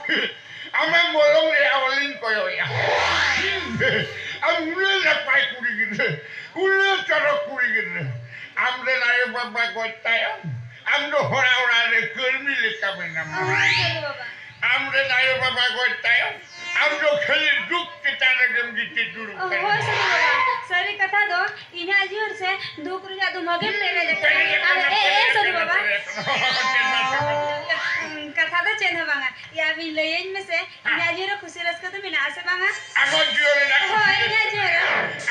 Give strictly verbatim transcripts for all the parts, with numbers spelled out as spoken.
ᱟᱢᱮᱢ ᱢᱚᱞᱚᱝ ᱨᱮᱭᱟᱜ ᱚᱞᱤᱧ ᱠᱚᱭᱚᱜᱮᱜᱼᱟ᱾ ᱟᱢ ᱩᱱᱟᱹᱜ ᱱᱟᱯᱟᱭ ᱠᱩᱲᱤ ᱜᱤᱫᱽᱨᱟᱹ, ᱩᱱᱟᱹᱜ ᱪᱚᱨᱚᱠ ᱠᱩᱲᱤ ᱜᱤᱫᱽᱨᱟᱹ, ᱟᱢ ᱨᱮᱱ ᱟᱭᱳ-ᱵᱟᱵᱟ ᱜᱚᱡ ᱛᱟᱭᱚᱢ ᱟᱢ ᱫᱚ ᱦᱚᱲᱟᱜ ᱚᱲᱟᱜ ᱨᱮ ᱠᱟᱹᱲᱢᱤ ᱞᱮᱠᱟ ᱢᱮᱱᱟᱢᱟ᱾ ᱦᱳᱭ, ᱥᱟᱹᱨᱤ ᱵᱟᱵᱟ᱾ ᱟᱢ ᱨᱮᱱ ᱟᱭᱳ-ᱵᱟᱵᱟ ᱜᱚᱡ ᱛᱟᱭᱚᱢ ᱟᱢ ᱫᱚ ᱠᱷᱟᱹᱞᱤ ᱫᱩᱠ ᱪᱮᱛᱟᱱ ᱨᱮᱜᱮᱢ ᱜᱤᱛᱤᱡ ᱫᱩᱲᱩᱵ ᱚ, ᱠᱟᱱᱟ᱾ ᱦᱳᱭ, ᱥᱟᱹᱨᱤ ᱵᱟᱵᱟ᱾ ᱥᱟᱹᱨᱤ ᱠᱟᱛᱷᱟ ᱫᱚ, ᱤᱧᱟᱹᱜ ᱡᱤᱭᱚᱱ ᱥᱮ ᱫᱩᱠ ᱨᱮᱭᱟᱜ ᱫᱩᱢᱟᱹ ᱜᱮᱢ ᱯᱮᱨᱮᱡ ᱟᱠᱟᱫᱟ᱾ ᱯᱮᱨᱮᱡ ᱟᱨ ᱟᱠᱟᱱᱟ, ᱮ, ᱮ, ᱯᱮᱨᱮᱡ ᱥᱟᱹᱨᱤ ᱟᱠᱟᱱᱟ, ᱵᱟᱵᱟ᱾ ᱯᱮᱨᱮᱡ ᱟᱠᱟᱱᱟ᱾ ᱪᱮᱫ ᱦᱚᱸ ᱵᱟᱝ ᱠᱟᱱᱟ᱾ ᱠᱟᱛᱷᱟ ᱫᱚ ᱪᱮᱫ ᱦᱚᱸ ᱵᱟᱝᱟ᱾ ᱭᱟ, ᱟᱹᱵᱤᱱ ᱞᱟᱹᱭᱟᱹᱧ ᱢᱮᱥᱮ, ᱦᱮᱸ᱾ ᱤᱧᱟᱹᱜ ᱡᱤᱭᱚᱱ ᱨᱮ ᱠᱷᱩᱥᱤ ᱨᱟᱹᱥᱠᱟᱹ ᱫᱚ ᱢᱮᱱᱟᱜᱼᱟ ᱥᱮ ᱵᱟᱝᱟ? ᱟᱢᱟᱜ ᱡᱤᱭᱚᱱ ᱨᱮᱱᱟᱜ ᱦᱳᱭ, ᱠᱷᱩᱥᱤ ᱤᱧᱟᱹᱜ ᱨᱟᱹᱥᱠᱟᱹ᱾ ᱡᱤᱭᱚᱱ ᱨᱮ᱾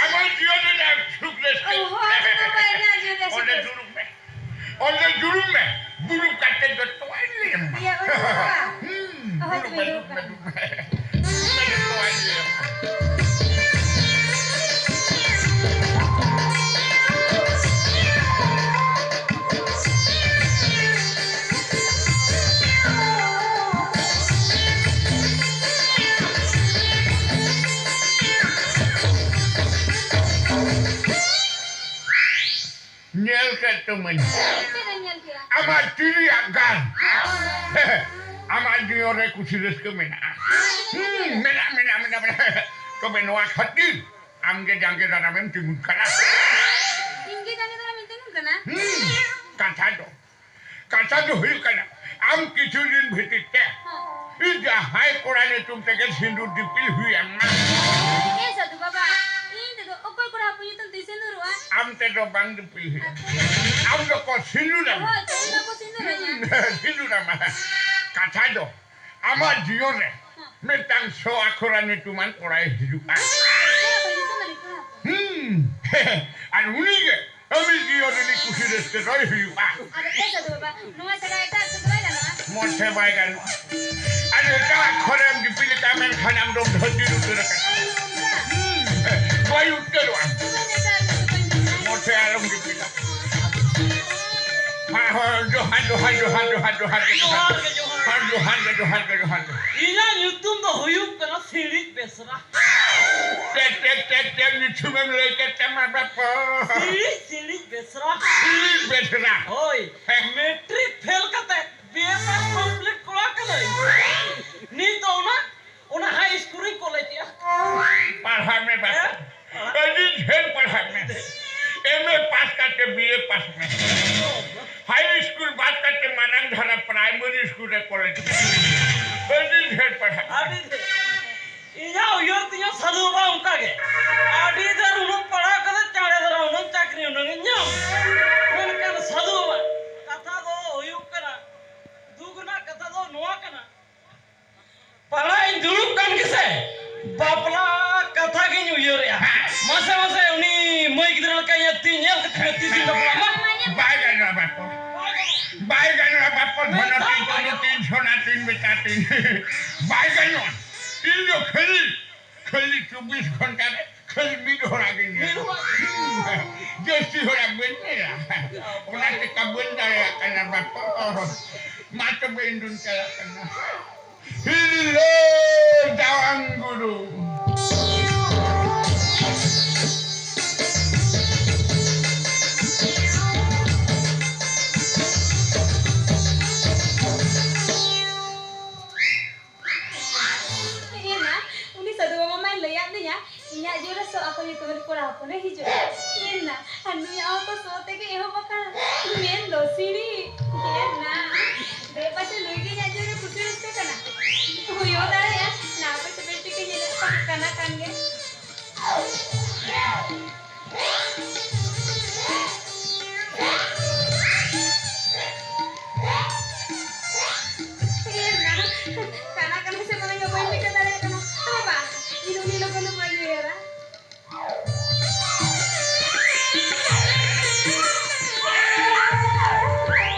ᱟᱢᱟᱜ ᱡᱤᱭᱚᱱ ᱨᱮᱱᱟᱜ ᱥᱩᱠ ᱨᱟᱹᱥᱠᱟᱹ᱾ ᱚ, ᱦᱳᱭ, ᱥᱟᱹᱨᱤ ᱵᱟᱵᱟ, ᱤᱧᱟᱹᱜ ᱡᱤᱭᱚᱱ ᱨᱮ ᱥᱩᱠ ᱚᱸᱰᱮ ᱨᱟᱹᱥᱠᱟᱹ᱾ ᱫᱩᱲᱩᱵ ᱢᱮ᱾ ᱚᱸᱰᱮ ᱫᱩᱲᱩᱵ ᱢᱮ᱾ ᱫᱩᱲᱩᱵ ᱠᱟᱛᱮ ᱫᱚ ᱛᱚᱣᱟᱧ ᱞᱟᱹᱭ ᱟᱢᱟ᱾ ᱤᱭᱟᱹ, ᱚᱸᱰᱮ ᱫᱩᱲᱩᱵ ᱢᱮ᱾ ᱦᱩᱸ, ᱦᱳᱭ, ᱫᱩᱲᱩᱵ ᱢᱮ, ᱫᱩᱲᱩᱵ ᱫᱩᱲᱩᱵ ᱢᱮ᱾ ᱢᱮ᱾ ᱫᱩᱲᱩᱵ ᱢᱮ, ᱛᱚᱣᱟᱧ ᱞᱟᱹᱭ ᱟᱢᱟ᱾ ᱧᱮᱞ ᱠᱮᱫ ᱛᱟᱢᱟᱹᱧ᱾ ᱪᱮᱫ ᱮᱢ ᱧᱮᱞ ᱠᱮᱫᱟ? ᱟᱢᱟᱜ ᱛᱤ ᱨᱮᱭᱟᱜ ᱜᱟᱱ᱾ ᱟᱢᱟᱜ ᱡᱤᱭᱚᱱ ᱨᱮ ᱠᱩᱥᱤ ᱨᱟᱹᱥᱠᱟᱹ ᱢᱮᱱᱟᱜᱼᱟ᱾ ᱦᱩᱸ, ᱢᱮᱱᱟᱜᱼᱟ, ᱢᱮᱱᱟᱜᱼᱟ, ᱢᱮᱱᱟᱜᱼᱟ, ᱢᱮᱱᱟᱜᱼᱟ᱾ ᱛᱚᱵᱮ ᱱᱚᱣᱟ ᱠᱷᱟᱹᱛᱤᱨ ᱟᱢ ᱜᱮ ᱡᱟᱸᱜᱮ ᱫᱟᱨᱟᱢᱮᱢ ᱛᱤᱸᱜᱩᱱ ᱠᱟᱱᱟ᱾ ᱤᱧ ᱜᱮ ᱡᱟᱸᱜᱮ ᱫᱟᱨᱟᱢᱤᱧ ᱛᱤᱸᱜᱩᱱ ᱠᱟᱱᱟ? ᱦᱩᱸ, ᱠᱟᱛᱷᱟ ᱫᱚ, ᱠᱟᱛᱷᱟ ᱫᱚ ᱦᱩᱭᱩᱜ ᱠᱟᱱᱟ, ᱟᱢ ᱠᱤᱪᱷᱩ ᱫᱤᱱ ᱵᱷᱤᱛᱤᱨ ᱛᱮ ᱦᱮᱸ᱾ ᱤᱧ ᱡᱟᱦᱟᱸᱭ ᱠᱚᱲᱟ ᱧᱩᱛᱩᱢ ᱛᱮᱜᱮ ᱥᱤᱸᱫᱩᱨ ᱫᱤᱯᱤᱞ ᱦᱩᱭ ᱟᱢᱟ᱾ ᱮ ᱥᱟᱹᱫᱷᱩ ᱵᱟᱵᱟ, ᱤᱧ ᱛᱮᱫᱚ ᱚᱠᱚᱭ ᱠᱚᱲᱟ ᱦᱚᱯᱚᱱ ᱧᱩᱛᱩᱢ ᱛᱮᱧ ᱥᱤᱸᱫᱩᱨᱚᱜᱼᱟ? ᱟᱢ ᱛᱮᱫᱚ ᱵᱟᱝ ᱫᱤᱯᱤᱞ ᱦᱩᱭᱩᱜᱼᱟ᱾ ᱟᱢ ᱫᱚ ᱠᱚ ᱥᱤᱸᱫᱩᱨ ᱟᱢᱟ᱾ ᱦᱳᱭ, ᱛᱚ, ᱤᱧ ᱫᱚ ᱠᱚ ᱥᱤᱸᱫᱩᱨ ᱟᱹᱧᱟ᱾ ᱦᱩᱸ, ᱥᱤᱸᱫᱩᱨ ᱟᱢᱟ᱾ ᱠᱟᱛᱷᱟ ᱫᱚ, ᱟᱢᱟᱜ ᱡᱤᱭᱚᱱ ᱨᱮ ᱦᱮᱸ᱾ ᱢᱤᱫᱴᱟᱝ ᱥᱚ ᱟᱠᱷᱚᱨᱟ ᱧᱩᱛᱩᱢᱟᱱ ᱠᱚᱲᱟᱭ ᱦᱤᱡᱩᱜᱼᱟ᱾ ᱥᱚ ᱟᱠᱷᱚᱨᱟ ᱧᱩᱛᱩᱢᱟᱱ ᱠᱚᱲᱟ ᱦᱚᱯᱚᱱ? ᱦᱩᱸ᱾ ᱟᱨ ᱩᱱᱤ ᱜᱮ ᱟᱢᱤᱡ ᱡᱤᱭᱚᱱ ᱨᱤᱱᱤᱡ ᱠᱩᱥᱤ ᱨᱟᱹᱥᱠᱟᱹ ᱫᱚᱭ ᱦᱩᱭᱩᱜᱼᱟ᱾ ᱟᱫᱚ ᱮ ᱥᱟᱹᱫᱷᱩ ᱵᱟᱵᱟ, ᱱᱚᱣᱟ ᱪᱷᱟᱰᱟ ᱮᱴᱟᱜ ᱥᱮᱫ ᱫᱚ ᱵᱟᱭ ᱜᱟᱱᱚᱜᱼᱟ? ᱢᱚᱴᱷᱮ ᱵᱟᱭ ᱜᱟᱱᱚᱜᱼᱟ᱾ ᱟᱨ ᱮᱴᱟᱜ ᱟᱠᱷᱚᱨᱮᱢ ᱫᱤᱯᱤᱞ ᱟᱠᱟᱫᱼᱟ, ᱢᱮᱱᱠᱷᱟᱱ ᱟᱢ ᱫᱚᱢ ᱫᱷᱟᱹᱨᱛᱤ ᱩᱛᱟᱹᱨ ᱟᱠᱟᱱᱟ᱾ ᱚ, ᱱᱚᱝᱠᱟ? ᱦᱩᱸ, ᱵᱟᱭ ᱩᱛᱟᱹᱨᱚᱜᱼᱟ᱾ ᱛᱚᱵᱮ ᱱᱮᱛᱟᱨ ᱫᱚ ᱪᱮᱫ ᱠᱚᱧ ᱢᱮᱱᱟ? ᱢᱚᱴᱷᱮ ᱟᱞᱚᱢ ᱫᱤᱯᱤᱞᱟ᱾ ᱦᱮᱸ, ᱦᱮᱸ, ᱡᱚᱦᱟᱨ, ᱡᱚᱦᱟᱨ, ᱡᱚᱦᱟᱨ᱾ ᱡᱚᱦᱟᱨ ᱜᱮ, ᱡᱚᱦᱟᱨ᱾ ᱦᱮᱸ, ᱡᱚᱦᱟᱨ ᱜᱮ, ᱡᱚᱦᱟᱨ ᱜᱮ, ᱡᱚᱦᱟᱨ ᱜᱮ᱾ ᱤᱧᱟᱹᱜ ᱧᱩᱛᱩᱢ ᱫᱚ ᱦᱩᱭᱩᱜ ᱠᱟᱱᱟ ᱥᱤᱬᱤᱡ ᱵᱮᱥᱨᱟ᱾ ᱴᱮᱠ, ᱴᱮᱠ, ᱴᱮᱠ, ᱴᱮᱠ, ᱧᱩᱛᱩᱢᱮᱢ ᱞᱟᱹᱭ ᱠᱮᱫ ᱛᱟᱢᱟ ᱵᱟᱯᱩ᱾ ᱥᱤᱬᱤᱡ, ᱥᱤᱬᱤᱡ ᱵᱮᱥᱨᱟ᱾ ᱥᱤᱬᱤᱡ ᱵᱮᱥᱨᱟ᱾ ᱦᱳᱭ᱾ ᱦᱮᱸ᱾ ᱢᱮᱴᱨᱤᱠ ᱯᱷᱮᱞ ᱠᱟᱛᱮ ᱵᱤ ᱮ ᱯᱟᱥ ᱠᱚᱢᱯᱞᱤᱴ ᱠᱚᱲᱟ ᱠᱟᱹᱱᱟᱹᱧ᱾ ᱟᱹᱰᱤ ᱰᱷᱮᱨ ᱯᱟᱲᱦᱟᱜ᱾ ᱟᱹᱰᱤ ᱰᱷᱮᱨ᱾ ᱤᱧᱟᱹᱜ ᱩᱭᱦᱟᱹᱨ ᱛᱤᱧᱟᱹ ᱥᱟᱹᱫᱷᱩ ᱵᱟᱵᱟ ᱚᱱᱠᱟ ᱜᱮ᱾ ᱟᱹᱰᱤ ᱰᱷᱮᱨ ᱩᱱᱟᱹᱜ ᱯᱟᱲᱦᱟᱣ ᱠᱟᱛᱮ ᱪᱟᱬᱮ ᱫᱷᱟᱨᱟ ᱩᱱᱟᱹᱜ ᱪᱟᱹᱠᱨᱤ ᱩᱱᱟᱹᱜ ᱤᱧ ᱧᱟᱢ᱾ ᱢᱮᱱᱠᱷᱟᱱ ᱥᱟᱹᱫᱷᱩ ᱵᱟᱵᱟ, ᱠᱟᱛᱷᱟ ᱫᱚ ᱦᱩᱭᱩᱜ ᱠᱟᱱᱟ, ᱫᱩᱠ ᱨᱮᱱᱟᱜ ᱠᱟᱛᱷᱟ ᱫᱚ ᱱᱚᱣᱟ ᱠᱟᱱᱟ, ᱯᱟᱲᱦᱟᱜ ᱤᱧ ᱫᱩᱲᱩᱵ ᱠᱟᱱ ᱜᱮᱥᱮ, ᱵᱟᱯᱞᱟ ᱠᱟᱛᱷᱟ ᱜᱤᱧ ᱩᱭᱦᱟᱹᱨᱮᱜᱼᱟ᱾ ᱢᱟᱥᱮ ᱢᱟᱥᱮ ᱩᱱᱤ ᱢᱟᱹᱭ ᱜᱤᱫᱽᱨᱟᱹ ᱞᱮᱠᱟ ᱤᱧᱟᱹᱜ ᱛᱤ ᱧᱮᱞ ᱠᱟᱛᱮ ᱛᱤᱥ ᱤᱧ ᱵᱟᱯᱞᱟᱜᱼᱟ? ᱵᱟᱭ ᱜᱟᱱᱚᱜᱼᱟ ᱵᱟᱯᱞᱟ᱾ ᱵᱟᱭ ᱜᱟᱱᱚᱜᱼᱟ ᱵᱟᱯᱞᱟ᱾ ᱫᱷᱚᱱᱚ ᱛᱤᱧ, ᱛᱩᱞᱩ ᱛᱤᱧ, ᱥᱚᱱᱟ ᱛᱤᱧ, ᱵᱮᱴᱟ ᱛᱤᱧ᱾ ᱵᱟᱭ ᱜᱟᱱᱚᱜᱼᱟ᱾ ᱤᱧ ᱫᱚ ᱠᱷᱟᱹᱞᱤ, ᱠᱷᱟᱹᱞᱤ ᱪᱚᱵᱵᱤᱥ ᱜᱷᱚᱱᱴᱟ ᱨᱮ ᱠᱷᱟᱹᱞᱤ ᱢᱤᱫ ᱦᱚᱲᱟᱜ ᱜᱮ ᱧᱮᱞ᱾ ᱢᱤᱫ ᱦᱚᱲᱟᱜ ᱜᱮ᱾ ᱡᱟᱹᱥᱛᱤ ᱦᱚᱲᱟᱜ ᱵᱟᱹᱧ ᱧᱮᱞᱟ᱾ ᱚᱱᱟ ᱪᱮᱠᱟ ᱵᱟᱹᱧ ᱫᱟᱲᱮᱭᱟᱜ ᱠᱟᱱᱟ ᱵᱟᱯᱞᱟ᱾ ᱢᱟ ᱛᱚᱵᱮ ᱤᱧ ᱫᱩᱧ ᱪᱟᱞᱟᱜ ᱠᱟᱱᱟ᱾ ᱦᱤᱞᱳ ᱫᱟᱣᱟᱝ ᱜᱩᱨᱩ᱾ ᱮᱱᱟ, ᱩᱱᱤ ᱥᱟᱹᱫᱷᱩ ᱵᱟᱵᱟ ᱢᱟᱭ ᱞᱟᱹᱭᱟᱫ ᱞᱤᱧᱟ, ᱤᱧᱟᱜ ᱡᱳᱨᱮ ᱥᱚᱜ ᱟᱠᱚ ᱧᱩᱛᱩᱢ ᱨᱮ ᱠᱚᱲᱟ ᱦᱚᱯᱚᱱᱮ ᱦᱤᱡᱩᱜᱼᱟ᱾ ᱮᱱᱟ, ᱟᱨ ᱱᱩᱭᱟᱜ ᱦᱚᱸᱛᱚ ᱥᱚ ᱛᱮᱜᱮ ᱮᱦᱚᱵ ᱟᱠᱟᱱᱟ᱾ ᱢᱮᱱ ᱫᱚ ᱥᱤᱲᱤ᱾ ᱮᱱᱟ, ᱫᱮ ᱯᱟᱪᱮ ᱱᱩᱭ ᱜᱮ ᱤᱧᱟᱜ ᱡᱳᱨᱮ ᱠᱩᱥᱤ ᱨᱟᱹᱥᱠᱟᱹ ᱠᱟᱱᱟ᱾ ᱦᱩᱭ ᱦᱚᱸ ᱫᱟᱲᱮᱭᱟᱜᱼᱟ, ᱱᱟ ᱯᱟᱪᱮ ᱵᱮᱥ ᱴᱷᱤᱠ ᱮ ᱧᱮᱞᱮᱫ ᱠᱟᱱᱟ ᱠᱟᱱ ᱜᱮ᱾ ᱮ ᱢᱟ, ᱠᱟᱱᱟ ᱠᱟᱱᱟ ᱥᱮ ᱵᱟᱝ ᱤᱧ ᱦᱚᱸ ᱵᱟᱹᱧ ᱴᱷᱤᱠᱟᱹ ᱫᱟᱲᱮᱭᱟᱜ ᱠᱟᱱᱟ᱾ ᱟᱨᱮ ᱵᱟ, ᱤᱧ ᱩᱱᱤ ᱞᱚᱜᱚᱱ ᱫᱚ ᱵᱟᱹᱧ ᱩᱭᱦᱟᱹᱨᱟ᱾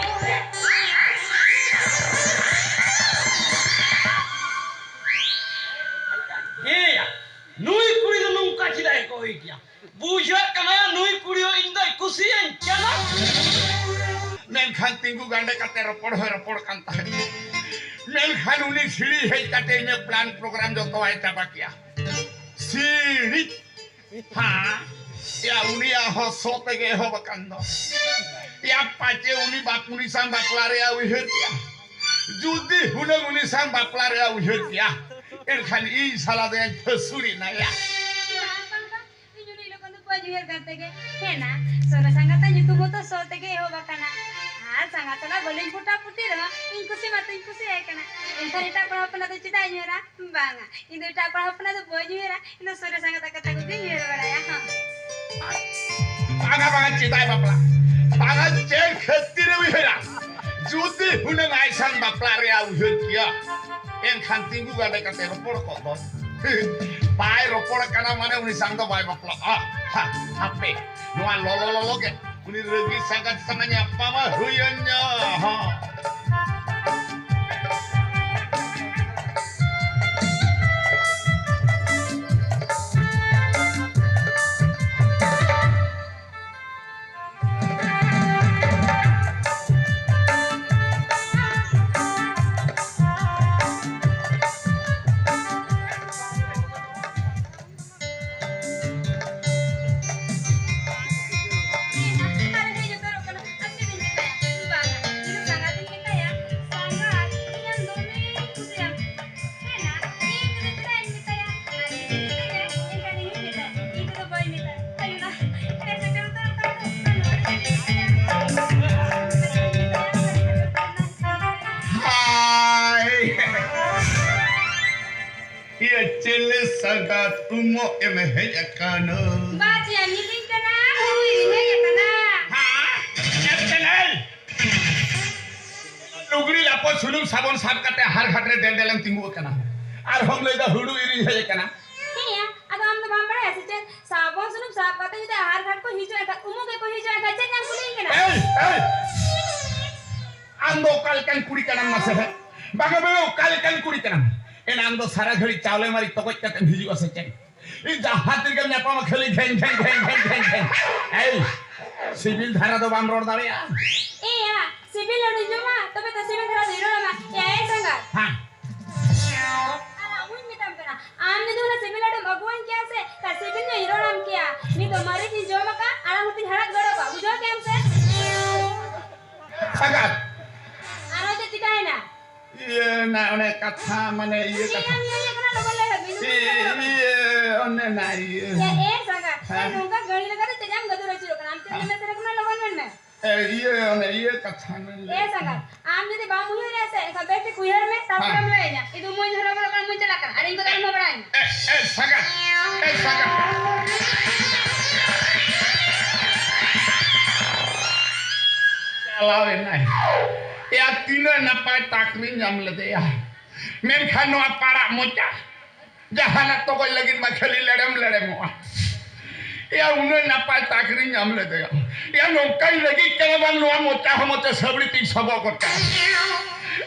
ᱮᱭᱟ, ᱱᱩᱭ ᱠᱩᱲᱤ ᱫᱚ ᱱᱚᱝᱠᱟ ᱪᱮᱫᱟᱜ ᱮ ᱠᱚᱭ ᱠᱮᱭᱟ? ᱵᱩᱡᱷᱟᱹᱜ ᱠᱟᱱᱟ ᱱᱩᱭ ᱠᱩᱲᱤ ᱦᱚᱸ ᱤᱧ ᱫᱚᱭ ᱠᱩᱥᱤᱭᱟᱹᱧ ᱠᱟᱱᱟ᱾ ᱢᱮᱱᱠᱷᱟᱱ ᱛᱤᱸᱜᱩ ᱜᱟᱸᱰᱮ ᱠᱟᱛᱮ ᱨᱚᱯᱚᱲ ᱦᱚᱸᱭ ᱨᱚᱯᱚᱲ ᱠᱟᱱ ᱛᱟᱦᱮᱸᱫ᱾ ᱢᱮᱱᱠᱷᱟᱱ ᱩᱱᱤ ᱥᱤᱲᱤ ᱦᱮᱡ ᱠᱟᱛᱮ ᱤᱧᱟᱹᱜ ᱯᱞᱟᱱ ᱯᱨᱳᱜᱨᱟᱢ ᱡᱚᱛᱚᱣᱟᱭ ᱪᱟᱵᱟ ᱠᱮᱭᱟ᱾ ᱥᱤᱲᱤ᱾ ᱦᱮᱸ, ᱭᱟ, ᱩᱱᱤᱭᱟᱜ ᱦᱚᱸ ᱥᱚ ᱛᱮᱜᱮ ᱮᱦᱚᱵ ᱟᱠᱟᱱ ᱫᱚ᱾ ᱭᱟ, ᱯᱟᱪᱮ ᱩᱱᱤ ᱵᱟᱯ-, ᱩᱱᱤ ᱥᱟᱶ ᱵᱟᱯᱞᱟ ᱨᱮᱭᱟᱜ ᱩᱭᱦᱟᱹᱨ ᱠᱮᱭᱟ᱾ ᱡᱩᱫᱤ ᱦᱩᱱᱟᱹᱝ ᱩᱱᱤ ᱥᱟᱶ ᱵᱟᱯᱞᱟ ᱨᱮᱭᱟᱜ ᱩᱭᱦᱟᱹᱨ ᱠᱮᱭᱟ, ᱮᱱᱠᱷᱟᱱ ᱤᱧ ᱥᱟᱞᱟ ᱫᱚᱧ ᱯᱷᱟᱹᱥᱩᱲ ᱮᱱᱟ ᱭᱟ᱾ ᱵᱟᱝ, ᱵᱟᱝ, ᱵᱟᱝ, ᱤᱧ ᱩᱱᱤ ᱞᱚᱜᱚᱱ ᱫᱚ ᱵᱟᱹᱧ ᱩᱭᱦᱟᱹᱨ ᱠᱟᱱ ᱛᱮᱜᱮ᱾ ᱦᱮᱸ ᱱᱟ, ᱥᱚᱨᱮᱥ ᱥᱟᱸᱜᱟᱛᱟᱜ ᱧᱩᱛᱩᱢ ᱦᱚᱸᱛᱚ ᱥᱚ ᱛᱮᱜᱮ ᱮᱦᱚᱵ ᱟᱠᱟᱱᱟ᱾ ᱟ, ᱟᱨ ᱥᱟᱸᱜᱟᱛ ᱥᱟᱞᱟᱜ ᱵᱟᱹᱞᱤᱧ ᱯᱚᱴᱟ ᱯᱚᱴᱤ ᱨᱮᱦᱚᱸ, ᱤᱧ ᱠᱩᱥᱤ ᱢᱟᱛᱚᱧ ᱠᱩᱥᱤᱭᱟᱭ ᱠᱟᱱᱟ᱾ ᱮᱱᱠᱷᱟᱱ ᱮᱴᱟᱜ ᱠᱚᱲᱟ ᱦᱚᱯᱚᱱᱟᱜ ᱫᱚ ᱪᱮᱫᱟᱜ ᱤᱧ ᱩᱭᱦᱟᱹᱨᱟ? ᱵᱟᱝᱟ, ᱤᱧ ᱫᱚ ᱮᱴᱟᱜ ᱠᱚᱲᱟ ᱦᱚᱯᱚᱱᱟᱜ ᱫᱚ ᱵᱟᱹᱧ ᱩᱭᱦᱟᱹᱨᱟ, ᱤᱧ ᱫᱚ ᱥᱚᱨᱮᱥ ᱥᱟᱸᱜᱟᱛᱟᱜ ᱠᱟᱛᱷᱟ ᱠᱚᱜᱮᱧ ᱩᱭᱦᱟᱹᱨ ᱵᱟᱲᱟᱭᱟ᱾ ᱦᱚᱸ᱾ ᱵᱟᱝᱟ, ᱵᱟᱝᱟ, ᱪᱮᱫᱟᱜ ᱵᱟᱯᱞᱟ? ᱵᱟᱝᱟ, ᱪᱮᱫ ᱠᱷᱟᱹᱛᱤᱨ ᱮ ᱩᱭᱦᱟᱹᱨᱟ? ᱡᱩᱫᱤ ᱦᱩᱱᱟᱹᱝ ᱟᱡ ᱥᱟᱶ ᱵᱟᱯᱞᱟ ᱨᱮᱭᱟᱜ ᱩᱭᱦᱟᱹᱨ ᱠᱮᱭᱟ, ᱮᱱᱠᱷᱟᱱ ᱛᱤᱸᱜᱩ ᱜᱟᱰᱮ ᱠᱟᱛᱮ ᱨᱚᱯᱚᱲ ᱠᱚᱜ ᱫᱚ᱾ ᱵᱟᱭ ᱨᱚᱯᱚᱲ ᱠᱟᱱᱟ ᱢᱟᱱᱮ ᱩᱱᱤ ᱥᱟᱶ ᱫᱚ ᱵᱟᱭ ᱵᱟᱯᱞᱟᱜᱼᱟ᱾ ᱦᱟ, ᱦᱟᱯᱮ, ᱱᱚᱣᱟ ᱞᱚᱞᱚ ᱞᱚᱞᱚ ᱜᱮ ᱩᱱᱤ ᱨᱟᱹᱜᱤ ᱥᱟᱸᱜᱟᱛ ᱥᱟᱶ ᱧᱟᱯᱟᱢᱟ ᱦᱩᱭᱮᱱ ᱧᱚᱜ᱾ ᱦᱟᱭ! ᱤᱭᱟᱹ ᱪᱤᱞᱤ ᱥᱟᱸᱜᱟᱛ ᱩᱢᱚᱜ ᱮᱢ ᱦᱮᱡ ᱟᱠᱟᱱᱟ? ᱵᱟᱡᱤᱭᱟ ᱧᱤᱫᱤᱧ ᱠᱟᱱᱟ, ᱦᱩᱭ ᱨᱤᱧ ᱦᱮᱡ ᱟᱠᱟᱱᱟ᱾ ᱦᱮᱸ? ᱪᱮᱫ ᱪᱮᱱᱮᱞ? ᱞᱩᱜᱽᱲᱤ ᱞᱟᱯᱚ ᱥᱩᱱᱩᱢ ᱥᱟᱵᱚᱱ ᱥᱟᱵ ᱠᱟᱛᱮ ᱦᱟᱨ ᱜᱷᱟᱴ ᱨᱮ ᱰᱮᱞ ᱰᱮᱞ ᱮᱢ ᱛᱤᱸᱜᱩ ᱟᱠᱟᱱᱟ᱾ ᱟᱨ ᱦᱚᱸᱢ ᱞᱟᱹᱭ ᱫᱟ ᱦᱩᱲᱩ ᱤᱨᱤᱧ ᱦᱮᱡ ᱟᱠᱟᱱᱟ᱾ ᱦᱮᱸᱭᱟ, ᱟᱫᱚ ᱟᱢ ᱫᱚ ᱵᱟᱢ ᱵᱟᱲᱟᱭᱟ ᱥᱮ ᱪᱮᱫ? ᱥᱟᱵᱚᱱ ᱥᱩᱱᱩᱢ ᱥᱟᱵ ᱠᱟᱛᱮ ᱡᱩᱫᱤ ᱦᱟᱨ ᱜᱷᱟᱴ ᱠᱚ ᱦᱤᱡᱩᱜᱼᱟ, ᱮᱱᱠᱷᱟᱱ ᱩᱢᱩᱜ ᱜᱮᱠᱚ ᱦᱤᱡᱩᱜᱼᱟ, ᱮᱱᱠᱷᱟᱱ ᱪᱮᱫ ᱮᱢ ᱠᱩᱞᱤᱧ ᱠᱟᱱᱟ? ᱮᱭ, ᱮᱭ! ᱟᱢ ᱫᱚ ᱚᱠᱟ ᱞᱮᱠᱟᱱ ᱠᱩᱲᱤ ᱠᱟᱱᱟᱢ ᱢᱟᱥᱮ ᱦᱮᱸ? ᱵᱟᱝᱟ, ᱵᱟᱝᱟ, ᱚᱠᱟ ᱞᱮᱠᱟᱱ ᱠᱩᱲᱤ ᱠᱟᱱᱟᱢ? ᱮᱱᱟᱝ ᱫᱚ ᱥᱟᱨᱟ ᱜᱷᱟᱹᱲᱤᱡ ᱪᱟᱣᱞᱮ ᱢᱟᱹᱨᱤᱪ ᱛᱚᱜᱚᱡ ᱠᱟᱛᱮᱢ ᱦᱤᱡᱩᱜᱼᱟ ᱥᱮ ᱪᱮᱫ? ᱤᱧ ᱡᱟᱦᱟᱸ ᱛᱤ ᱨᱮᱜᱮᱢ ᱧᱟᱯᱟᱢᱟ ᱠᱷᱟᱹᱞᱤ ᱜᱷᱮᱝ, ᱜᱷᱮᱝ, ᱜᱷᱮᱝ᱾ ᱮᱭ, ᱥᱤᱵᱤᱞ ᱫᱷᱟᱨᱟ ᱫᱚ ᱵᱟᱢ ᱨᱚᱲ ᱫᱟᱲᱮᱭᱟᱜᱼᱟ? ᱮᱭᱟ, ᱥᱤᱵᱤᱞ ᱞᱟᱹᱰᱩᱧ ᱡᱚᱢᱟ, ᱛᱚᱵᱮ ᱛᱚ ᱥᱤᱵᱤᱞ ᱫᱷᱟᱨᱟ ᱫᱚᱧ ᱨᱚᱲ ᱟᱢᱟ᱾ ᱮᱭᱟ, ᱮ ᱥᱟᱸᱜᱟᱛ᱾ ᱦᱮᱸ᱾ ᱟᱨ ᱟᱢ ᱦᱚᱸᱧ ᱢᱮᱛᱟᱢ ᱠᱟᱱᱟ, ᱟᱢ ᱡᱩᱫᱤ ᱚᱱᱟ ᱥᱤᱵᱤᱞ ᱞᱟᱹᱰᱩᱢ ᱟᱹᱜᱩᱣᱟᱹᱧ ᱠᱮᱭᱟ ᱥᱮ, ᱠᱷᱟᱡ ᱥᱤᱵᱤᱞ ᱧᱚᱜ ᱤᱧ ᱨᱚᱲ ᱟᱢ ᱠᱮᱭᱟ᱾ ᱱᱤᱛ ᱫᱚ ᱢᱟᱹᱨᱤᱪ ᱤᱧ ᱡᱚᱢ ᱟᱠᱟᱫ, ᱟᱲᱟᱝ ᱦᱚᱸᱛᱤᱧ ᱦᱟᱲᱟᱫ ᱜᱚᱫ ᱟᱠᱟᱫ, ᱵᱩᱡᱷᱟᱹᱣ ᱠᱮᱜ ᱟᱢ ᱥᱮ? ᱥᱟᱸᱜᱟᱛ᱾ ᱟᱨᱦᱚᱸ ᱪᱮᱫ ᱪᱤᱠᱟᱹᱭᱮᱱᱟ? ᱤᱭᱟᱹ, ᱱᱟ, ᱚᱱᱮ ᱠᱟᱛᱷᱟ, ᱢᱟᱱᱮ, ᱤᱭᱟᱹ ᱪᱮᱫ ᱠᱟᱛᱷᱟ᱾ ᱮᱢ ᱤᱭᱟᱹᱭᱮᱫ ᱠᱟᱱᱟ? ᱞᱚᱜᱚᱱ ᱞᱟᱹᱭ ᱢᱮ, ᱤᱧ ᱫᱚ ᱤᱭᱟᱹ, ᱚᱱᱮ ᱱᱟ, ᱤᱭᱟᱹ᱾ ᱭᱟ, ᱮ ᱥᱟᱸᱜᱟᱛ, ᱦᱮᱸ᱾ ᱱᱚᱝᱠᱟ ᱜᱟᱹᱲᱤ ᱞᱮᱠᱟᱛᱮ ᱪᱮᱫ ᱮᱢ ᱜᱟᱹᱫᱩᱨ ᱟᱹᱪᱩᱨᱚᱜ ᱠᱟᱱᱟ? ᱟᱢ ᱪᱮᱫ ᱮᱢ ᱢᱮᱥᱮᱨ ᱠᱟᱱᱟ? ᱞᱚᱜᱚᱱ ᱢᱮᱱ ᱢᱮ᱾ ᱮ, ᱤᱭᱟᱹ, ᱚᱱᱮ ᱤᱭᱟᱹ ᱠᱟᱛᱷᱟ ᱢᱮᱱ ᱞᱮᱫ᱾ ᱮ ᱥᱟᱸᱜᱟᱛ, ᱟᱢ ᱡᱩᱫᱤ ᱵᱟᱢ ᱩᱭᱦᱟᱹᱨ ᱨᱮᱭᱟ ᱥᱮ, ᱮᱱᱠᱷᱟᱱ ᱵᱮᱥ ᱴᱷᱤᱠ ᱩᱭᱦᱟᱹᱨ ᱢᱮ, ᱛᱟᱨᱯᱚᱨᱮᱢ ᱦᱮᱸ᱾ ᱞᱟᱹᱭᱟᱹᱧᱟ᱾ ᱤᱧ ᱫᱚ ᱢᱚᱡᱽ ᱦᱚᱨᱚᱜ ᱵᱚᱨᱚᱜ ᱠᱟᱱᱟ, ᱢᱚᱡᱽ ᱪᱟᱞᱟᱜ ᱠᱟᱱᱟ᱾ ᱟᱨ ᱤᱧ ᱠᱚᱫᱚ ᱟᱞᱚᱢ ᱵᱟᱲᱟᱭᱟᱹᱧᱟ᱾ ᱮ, ᱮ, ᱥᱟᱸᱜᱟᱛ, ᱮ, ᱥᱟᱸᱜᱟᱛ᱾ ᱪᱟᱞᱟᱣ ᱮᱱᱟᱭ᱾ ᱮᱭᱟ, ᱛᱤᱱᱟᱹᱜ ᱱᱟᱯᱟᱭ ᱛᱟᱠᱨᱤᱧ ᱧᱟᱢ ᱞᱮᱫᱮᱭᱟ᱾ ᱢᱮᱱᱠᱷᱟᱱ ᱱᱚᱣᱟ ᱯᱟᱲᱟᱜ ᱢᱚᱪᱟ, ᱡᱟᱦᱟᱱᱟᱜ ᱛᱚᱜᱚᱡ ᱞᱟᱹᱜᱤᱫ ᱢᱟ ᱠᱷᱟᱹᱞᱤ ᱞᱮᱲᱮᱢ ᱞᱮᱲᱮᱢᱚᱜᱼᱟ᱾ ᱮᱭᱟ, ᱩᱱᱟᱹᱜ ᱱᱟᱯᱟᱭ ᱛᱟᱠᱨᱤᱧ ᱧᱟᱢ ᱞᱮᱫᱮᱭᱟ᱾ ᱮᱭᱟ, ᱱᱚᱝᱠᱟᱭ ᱞᱟᱹᱜᱤᱫ ᱠᱟᱱᱟ ᱵᱟᱝ, ᱱᱚᱣᱟ ᱢᱚᱪᱟ ᱦᱚᱸ ᱢᱚᱪᱟ ᱥᱟᱹᱵᱲᱤ ᱛᱤᱧ ᱥᱚᱵᱚᱜ ᱜᱚᱫ ᱠᱟᱜᱼᱟ᱾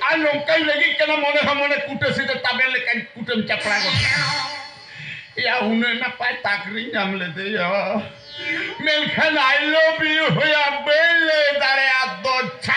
ᱟᱨ ᱱᱚᱝᱠᱟᱭ ᱞᱟᱹᱜᱤᱫ ᱠᱟᱱᱟ, ᱢᱚᱱᱮ ᱦᱚᱸ ᱢᱚᱱᱮ ᱠᱩᱴᱟᱹᱥᱤ ᱛᱮ ᱛᱟᱵᱮᱨ ᱞᱮᱠᱟᱧ ᱠᱩᱴᱟᱹᱢ ᱪᱟᱯᱲᱟ ᱜᱚᱫ ᱠᱟᱜᱼᱟ᱾ ᱮᱭᱟ, ᱩᱱᱟᱹᱜ ᱱᱟᱯᱟᱭ ᱛᱟᱠᱨᱤᱧ ᱧᱟᱢ ᱞᱮᱫᱮᱭᱟ᱾ ᱢᱮᱱᱠᱷᱟᱱ I love you ᱦᱚᱸᱭᱟ ᱵᱟᱹᱧ ᱞᱟᱹᱭ ᱫᱟᱲᱮᱭᱟᱜ ᱫᱚ ᱪᱷᱟ᱾